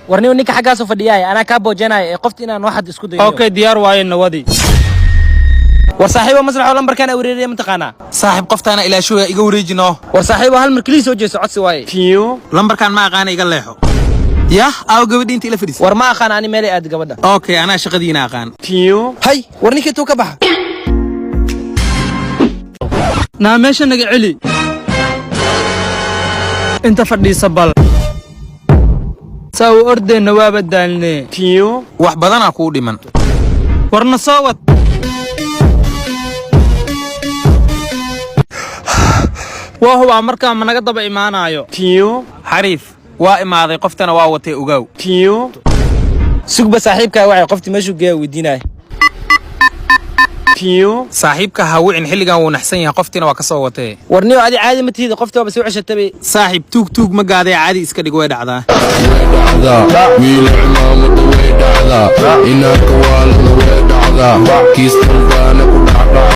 Warniyo, ninka xaggaasoo fadhiyaay anaa kaa boojeenaya ee qofta inaan waxad isku dayo. Okay, diyaar waaye, nawadi. War saaxiibo, maslaxo lambarkaan wareeriya ma taqaanaa? Saaxiib, qoftaana ilaashooya, iga wareejino. War saaxiibo, hal mar keliya soo jeeso, codsi waaye. Lambarkaan ma aqaana, iga leexo. Yah, aaw gabadhi inta ila fadhiisa? War ma aqaan ani meelay aad gabadha. Okay, anaa shaqadiina aqaan. Hay, war ninkii tuu ka baxa. Naa, meesha naga celi, inta fadhiisa bal. Saa u ordeenna waaba daalnee. Wax badanaa kuu dhiman. Warna soo wad. Waa hubaa markaa ma naga daba imaanaayo. Xariif waa imaaday, qoftana waa watay, ogaaw. Sugba, saaxiibkaa waxay qoftii meeshuu geeya weydiinaya. Saaxiibka ha wicin xilligan, wuu naxsan yahay, qoftiina waa ka soo watee. Warniyo, adi caadi ma tihida, qoftii waaba soo ceshatabay. Saaxiib, tuug tuug ma gaaday, caadi iska dhig, way dhacdaa. Dhacdaa wiil cimaamada, way dhacdaa inaad kawaalana, way dhacdaa kiistan baana ku dhacdhac.